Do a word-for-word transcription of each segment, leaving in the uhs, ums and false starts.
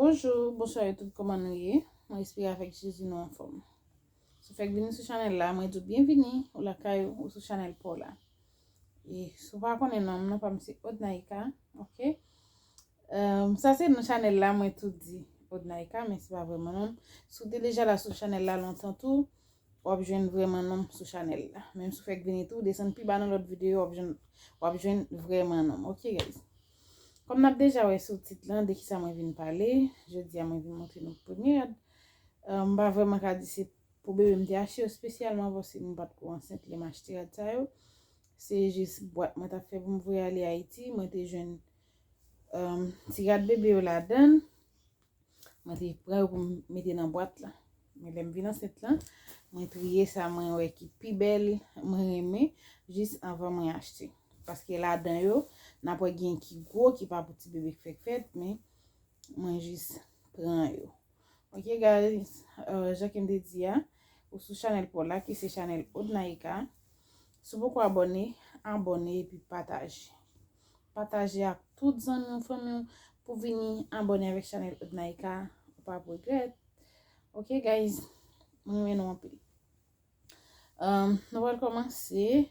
Bonjou, bonswa yo tout, kòman nou ye? Mwen espere avèk Jezi nou anfòm. Si w fèk vini sou chanèl la, mwen di w byenvini, ou lakay ou, ou sou chanèl pa w la. E si w pa konnen non m, non pa m se Odnaïka, oke? Em, sa se non chanèl la, mwen tou di Odnaïka, men se pa vrèman non m. Si w te deja la sou chanèl la lontan tou, w ap jwenn vrèman non m sou chanèl la. Menm si w fèk vini tou, desann pi ba nan lòt videyo, w ap jwenn, w ap jwenn vrèman non m. Oke, guys. Kòm n ap deja wè sou tit lan, de kisa mwen vin pale, jodi a mwen vin montre nou premye rad. Em, m pa vrèman ka di se pou bebe m te achte yo espesyalman, paske m pa t ko ansent lè m achte rad sa yo. Se jis bwat mwen t ap fè pou m voye ale Ayiti, mwen te jwenn, em, ti rad bebe yo ladan l. Mwen te pran yo pou m mete nan bwat la. Men lè m vin ansent lan, mwen triye sa mwen wè ki pi bèl, mwen renmen, jis anvan mwen achte. Paske ladan yo, n ap wè gen ki gwo, ki pa pou ti bebe k fèk fèt, men mwen jis pran yo. Oke, guys, euh, jan ke m te di a, ou sou chanèl pa w la, ki se chanèl Odnaïka. Si w poko abòne, abòne epi pataje. Pataje ak tout zanmi w, fanmi w, pou vini abòne avèk chanèl Odnaïka. Ou p ap regrèt. Oke, guys, mwen renmen nou anpil. Um, nou pral kòmanse.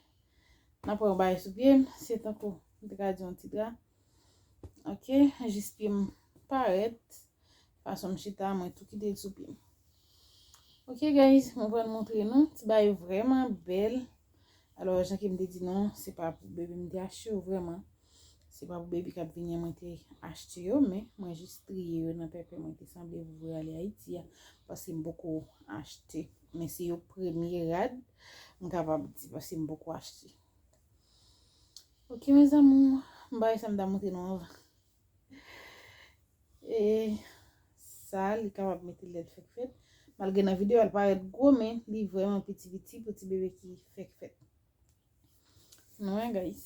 N ap wè yon bagay sou pye m. Se tankou, m te ka di yon ti dra. Oke, jis pye m parèt. Fason m chita, mwen tou kite l sou pye m. Oke, guys, mwen pral montre nou. Ti bagay yo vrèman bèl. Alò, jan ke m te di nou, se pa pou bebe m te achte yo vrèman. Se pa pou bebe k ap vini an mwen te achte yo, men mwen jis triye yo nan pèpè mwen te sanble pou voye ale Ayiti a. Paske m poko achte. Men se yo premye rad, m kapab di, paske m poko achte. Oke, mes amours, m pa wè sa m ta montre nou anvan. E sa, li kapab mete lè l fèk fèt. Malgre nan videyo a, l parèt gwo, men li vrèman piti piti pou ti bebe ki fèk fèt. Nou wè, guys.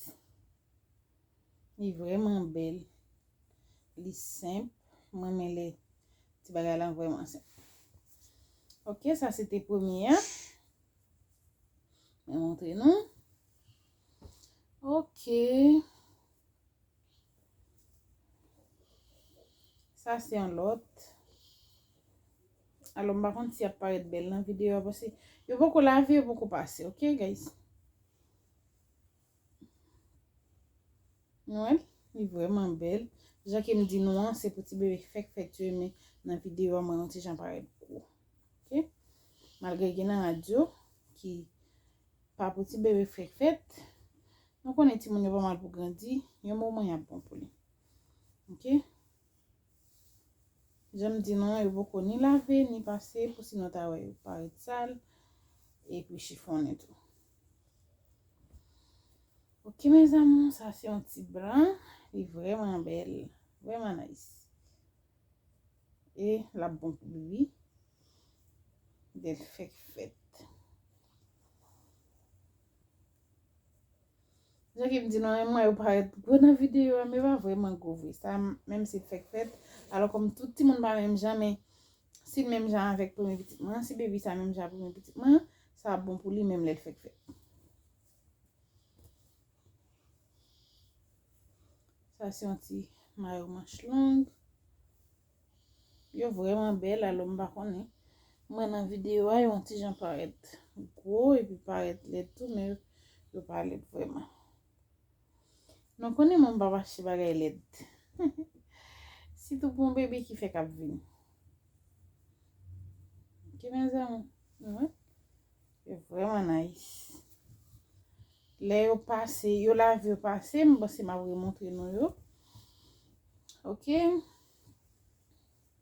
Li vrèman bèl. Li senp. Mwen renmen lè ti bagay la vrèman senp. Oke, sa se te premye a. Mwen montre nou. Oke. Sa se yon lòt. Alò, m pa konn si y ap parèt bèl nan videyo a, paske yo poko lave, yo poko pase, oke, guys? Nou wè l? Li vrèman bèl. Jan ke m di nou an, se pou ti bebe fèk fèt yo, men nan videyo a, mwen yon ti jan parèt gwo. Oke? Malgre gen nan rad yo ki pa pou ti bebe fèk fèt, nou konnen timoun yo pa mal pou grandi, yon moman y ap bon pou li. Oke? Jan m di nou an, yo poko ni lave, ni pase, pou sinon w ta wè yo parèt sal, epi chifonnen tou. Oke, mes amours, sa se yon ti blan, li vrèman bèl, vrèman nice. E l ap bon pou bebe, lè l fèk fèt. Jan ke m di nou, men mwen yo parèt gwo nan videyo a, men yo pa vrèman gwo vre. Sa, menm si l fèk fèt, alò kòm tout timoun pa menm jan, men si l menm jan avèk premye pitit mwen, si bebe sa menm jan ak premye pitit mwen, sa ap bon pou li menm lè l fèk fèt. Sa se yon ti mayo manch long. Yo vrèman bèl, alò m pa konnen. Mwen nan videyo a, yo yon ti jan parèt gwo epi parèt lèd tou, men yo, yo pa lèd vrèman. Nou konnen mwen m pa achte bagay lèd. Sitou pou yon bebe ki fèk ap vini. Oke, mes amours. Nou wè? Yo vrèman nice. Lè yo pase, yo lave yo pase, m panse m ap remontre nou yo. Oke?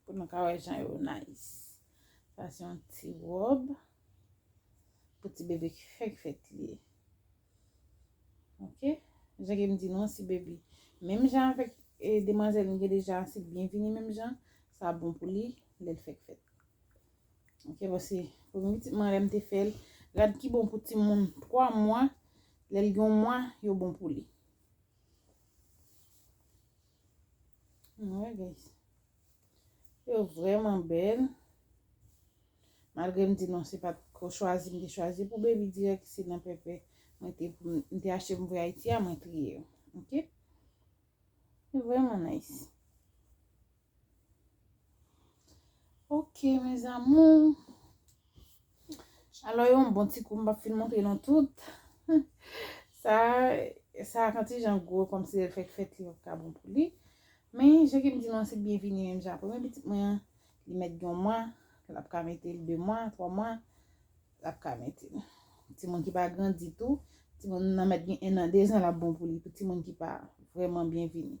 Pou nou ka wè jan yo nice. Sa se yon ti wòb. Pou ti bebe ki fèk fèt li ye. Oke? Jan ke m di nou an, si bebe menm jan avèk, e, demwazèl m gen deja, si l byen vini menm jan, sa bon pou li lè l fèk fèt. Oke, paske premye pitit mwen, lè m te fè l, rad ki bon pou timoun twa mwa, lè l gen yon mwa, yo bon pou li. Nou wè, guys. Yo vrèman bèl. Malgre m di nou se pa t ko chwazi, m te chwazi pou bebe dirèk, se nan pèpè mwen te, m te achte m voye Ayiti a, mwen triye yo. Oke? Yo vrèman nice. Ok, mes amours. Alò, yon bon ti kou, m p ap fin montre nou tout. Sa, sa a yon ti jan gwo, kòmsi lè l fèk fèt, li p ap ka bon pou li. Men, jan ke m di nou an, se byenvini menm jan. Premye pitit mwen an, li mèt gen yon mwa, l ap ka mete l de mwa, twa mwa, l ap ka mete l. Timoun ki pa grandi tou, timoun nan mèt gen en an, de zan, l ap bon pou li. Pou timoun ki pa vrèman byenvini.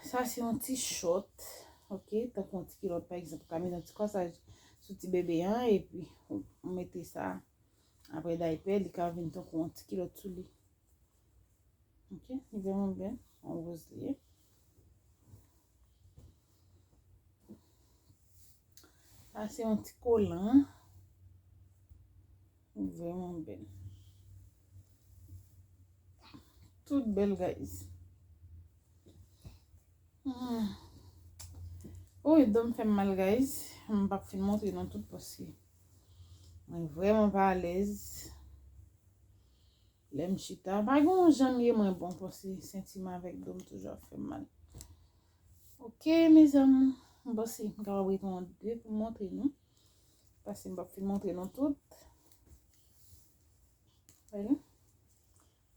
Sa se yon ti short, ok, tankou yon ti kilòt, pa egzanp, ou ka mete yon ti kòsaj sou ti bebe an, epi ou, ou mete sa apre daypè, li ka vin tankou yon ti kilòt sou li. Ok, li vrèman bèl, yon woz li ye. Sa se yon ti kolan. Vrèman bèl. Tout bèl, guys. Hmm. Oy, do m fè m mal, guys. M p ap fin montre nou tout paske mwen vrèman pa alèz. Lè m chita, pa gen yon jan m ye mwen bon paske senti m avèk do m toujou ap fè m mal. Ok, mes amours, m panse m kapab rete yon de pou m montre nou. Paske m p ap fin montre nou tout. Wè li?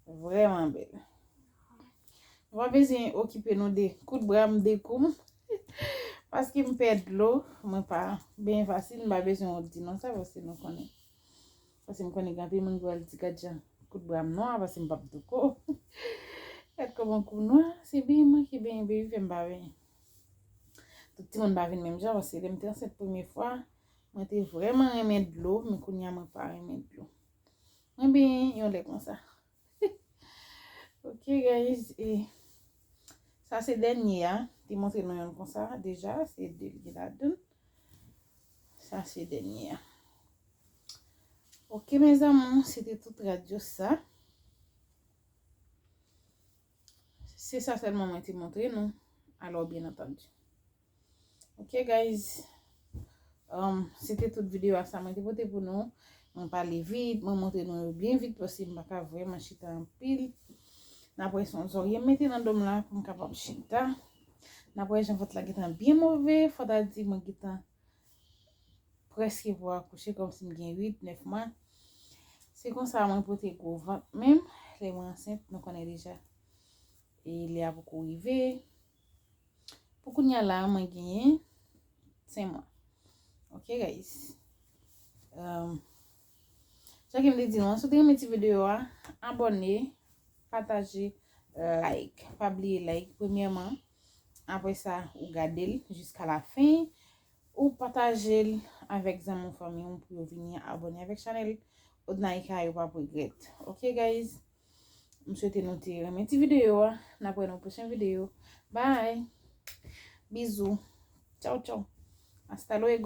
Vrèman bèl. Nou pa bezwen okipe nou de kout bra m, de kou m. Paske m pè dlo, mwen pa benyen fasil, m pa bezwen di nou sa, paske nou konnen. Paske m konnen gen anpil moun ki pral di, "Gad jan kout bra m nwa," paske m p ap douko. Gad kòman kou m nwa, se benyen mwen ki benyen, baby fè m pa benyen. Tout timoun pa vin menm jan, paske lè m te ansent premye fwa, mwen te vrèman renmen dlo, men kounye a mwen pa renmen dlo. Mwen benyen yon lè konsa. Ok, guys, e sa se dènye a. Te montre nou yonn konsa deja, se de l ki ladan l. Sa se dènye a. Ok, mes amours, se te tout rad yo sa. Se sa sèlman mwen te montre nou. Alò, byen antandi. Ok, guys. Um, se te tout videyo a sa mwen te pote pou nou. Mwen pale vit, mwen montre nou yo byen vit, paske m pa ka vrèman chita anpil. N ap wè se yon zòrye m mete nan do m la pou m kapab chita. N ap wè jan vant la gentan byen move, fò ta di mwen gentan prèske pou akouche, kòmsi m gen uit, nèf mwa. Se konsa mwen pote gwo vant menm, lè mwen ansent, nou konnen deja. E lè a poko rive. Pou kounye a la, mwen genyen senk mwa. Ok, guys. Um, jan ke m te di nou an, si w te renmen ti videyo a, abòne, pataje, like. Pa bliye like, premyèman. Apre sa, ou gade l jiska lafen. Ou pataje l avèk zanmi w, fanmi w pou yo vini abòne avèk chanèl Odnaïka, yo p ap regrèt. Ok, guys? M swete nou te renmen ti videyo a. N ap wè nan pwochen videyo. Bye. Bizou. Tchaw, tchaw. Hasta luego.